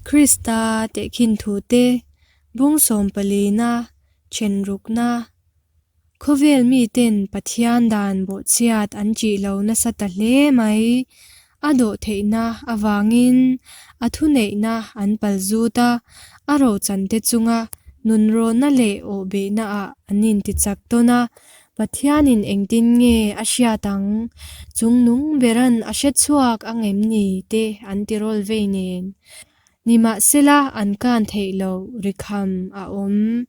Krista tehkhin thute bung sawmpalina thenrukna Khawvel miten Pathian dan bawhchhiat an ṭih lo nasa ta hle mai. A dawhtheihna avangin a thuneihna an palzut a, a rochante chunga nunrawnna leh awhbehnaah an intichak tawn a. Pathianin engtin nge a hriat ang? Chungnung beran a hre chhuak ang em ni? te an ti rawl vei nen. Nimahsela an kan theih loh rikham a awm.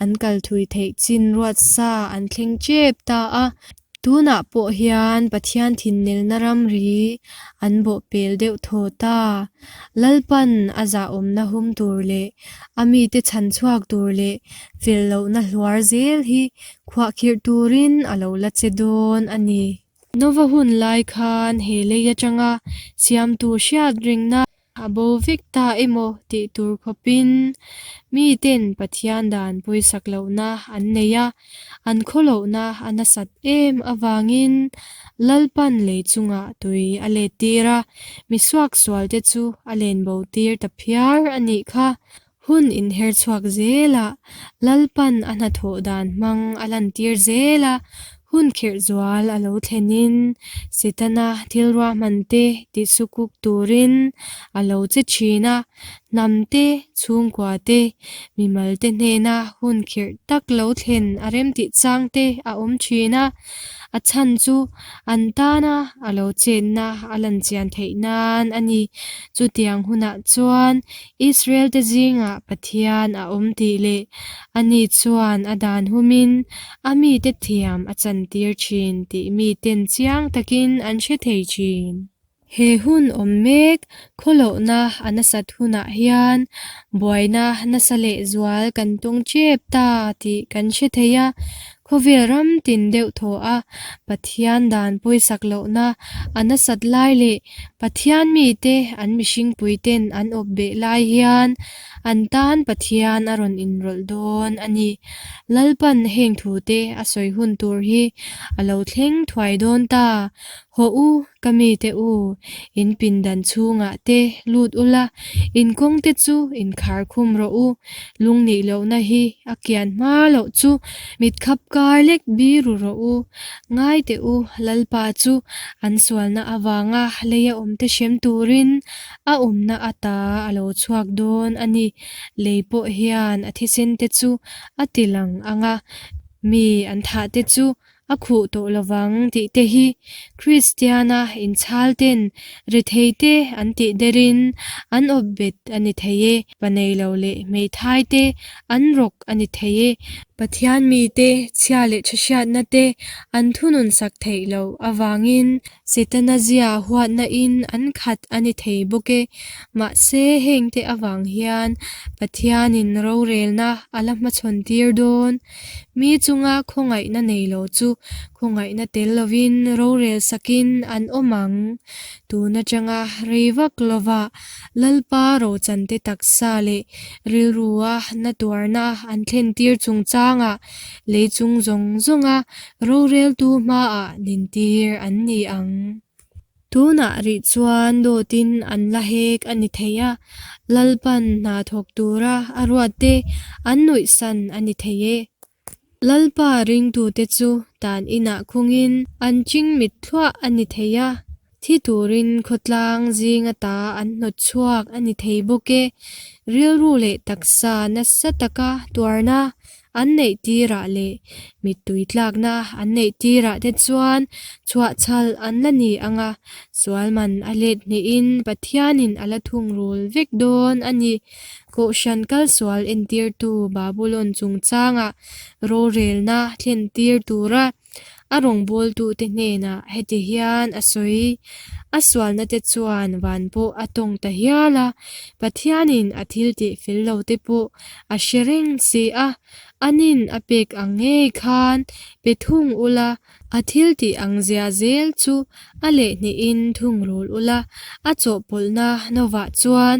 An kal thui theih chin ruat sa an thleng tep ta a. Tunah pawh hian Pathian thinnelna ramri an bawh pel deuh thaw ta. Lalpan a zahawmna hum tur leh a mite chhan chhuak tur leh fel lohna hluar zel hi khuahkhirh turin a lo la che dawn a ni. Nova hun lai khan he lei atanga siamtu hriat ringna a bo vek ta emaw tih tur khawpin miten Pathian dan pawisak lohna an nei a, an khawlohna a nasat em avangin Lalpan lei chungah tui a let tir a, misuaksualte chu a len bo tir ta phiar a nih kha. Hun inher chhuak zelah Lalpan a hnathawh dan hmang a lantir zel a, hun khirh zual a lo thlenin Setana thil ruahmante tisukuk turin a lo che thin a, hnamte, chhungkuate, mimalte hnena hun khirh tak lo thlen a remtih changte a awm thin a. A chhan chu an tana a lo chenna a lan chian theih nan a ni. Chutiang hunah chuan Israel-te zingah Pathian a awm tih leh ani chuan a dan humin a mite thiam a chantir thin tih miten chiang takin an hre thei thin. He hun awm mek khawlohna a nasat hunah hian buaina nasa lehzual kan tawng tep ta tih kan hre thei a, khawvel ram tin deuh thaw a Pathian dan pawisak lohna a nasat lai leh Pathian mite an mihringpui ten an awp beh lai hian an tan Pathian a rawn inrawlh dawn a ni. Lalpan heng thute a sawi hun tur hi a lo thleng thuai dawn ta. Haw u, ka mite u, in pindan chhungah te lut ula, in kawngte chu inkhar khum rawh u. Lungnih lohna hi a kian hma loh chu mitkhap kar lek biru rawh u. Ngai teh u, Lalpa chu an sualna avanga leia awmte hrem turin a awmna ata a lo chhuak dawn a ni. Lei pawh hian a thisente chu a ti lang ang a, mi an thahte chu A khuh tawh lovang tih te hi Kristiana inchhal ten rethei te an tih derin an awp bet a ni thei e, pa nei lo leh hmeithai te an rawk a ni thei e, Pathian mite chhia leh tha hriatna te an thunun sak theih loh avangin Setana zia huatna in an khat a ni thei bawk e. Mahse hengte avang hian Pathianin rorelna a la hmachhawn tir dawn. Mi chunga khawngaihna nei lo chu khawngaihna tel lovin rorel sakin an awm ang. Tun atanga rei vak lova Lalpa rochante taksa leh rilrua na tuarna an thlentir chungchangah lei chung zawng zawnga roreltu hmaah nintir an ni ang. Tunah rih chuan dawtin an la hek a ni thei a, Lalpan hna thawk tura a ruatte an nuihsan a ni thei e. Lalpa ringtute chu tan inah khungin an ching mit thluah a ni thei a, thi turin khawtlang zing ata an hnawt chhuak a ni thei bawk e. Rilru leh taksa nasa taka tuarna An neih tirah leh mittui tlakna an neih tirah te chuan chhuahchhal an la ni ang a, sual man a let hnihin Pathianin a la thungrul vek dawn a ni. Kohhran kalsual entirtu Babulon chungchangah rorelna thlentir tura A rawngbawltute hnenah heti hian a sawi, A sualnate chuan van pawh a tawng ta hial a, Pathianin a thil tih fel lote pawh a hre reng si a, anin a pek ang ngei khan pe thung ula, a thil tih ang zia zel chu a lehhnihin thungrul ula, a chawhpawlhna novah chuan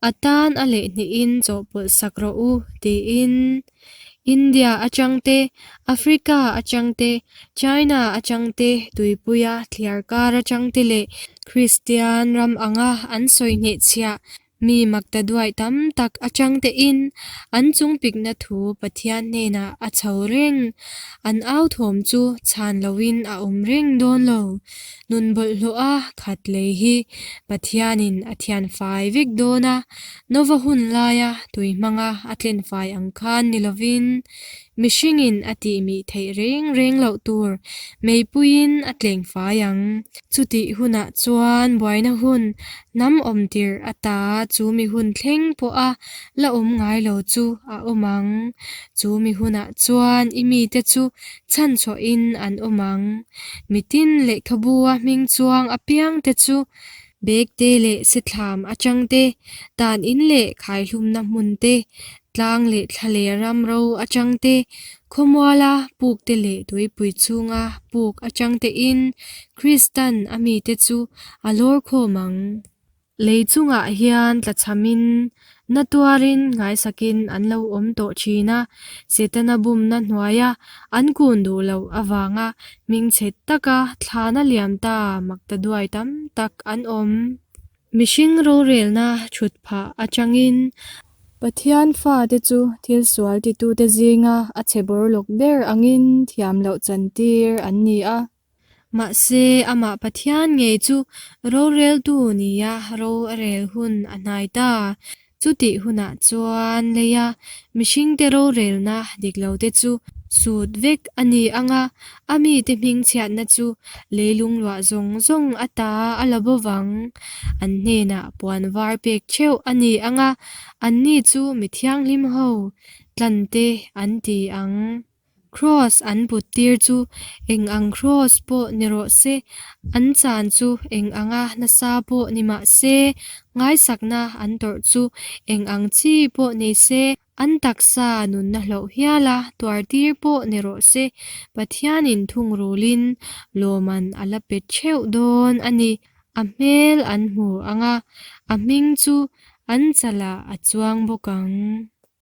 A tan a lehhnihin chawhpawlh sak rawh u, tiin India atang te, Africa atang te, China atang te, tuipuia thliar kar atang te leh Kristian ram anga an sawi hnehchhiah. Mi maktaduaih tam tak atang tein an chungpikna thu Pathian hnenah a chho reng. An au thawm chu chhan loin a awm reng dawn lo. Nun bawlhhlawha khat lei hi Pathianin a thian fai vek dawn a, Nova hun laia tui hmanga a tlen fai ang khan ni lovin, mihringin a tihmih theih reng reng loh tur meipuiin a tleng fai ang. Chutih hunah chuan buaina hun hnam awm tirh ata chu mi hun thleng pawha la awm ngai lo chu a awm ang. Chu mi hunah chuan i mite chu chhanchhuahin an awm ang. Mitin lehkhabua hming chuang apiangte chu bag te leh sithlam atang te, tan in leh khaihlumna hmun te, tlang leh thla leh ram ro atang te, khawmuala puk te leh tuipui chhunga puk atang tein Kristan a mite chu a lawr khawm ang. Lei chungah hian tlachhamin na tuarin ngaisakin an lo awm tawh thin a, Setana bumna hnuaia an kun duh loh avanga hmingchhe taka thlana liam ta maktaduai tam tak an awm. Mihring rorelna thut phah atangin Pathian fate chu thil sual titute zinga a chhe bawrlawk ber angin thiam loh chantir an ni a. Mahse, amah Pathian ngei chu roreltu nia ro a rel hun a hnai ta. Chutih hunah chuan leia mihringte rorelna dik lote chu sut vek a ni ang a, a mite hmingchhiatna chu leilung luah zawng zawng ata a la bo vang. An hnenah puan var pek theuh a ni ang a, anni chu mi thianghlim ho tlante an ti ang. Kraws an put tir chu eng ang kraws pawh ni rawh se, an chan chu eng anga nasa pawh ni mah se, ngaisakna an tawrh chu eng ang chi pawh ni se, an taksa nunna hloh hiala tuar tir pawh ni rawh se, Pathianin thungrulin lawman a la pe theuh dawn a ni. A hmel an hmu ang a, a hming chu an chalah a chuang bawk ang.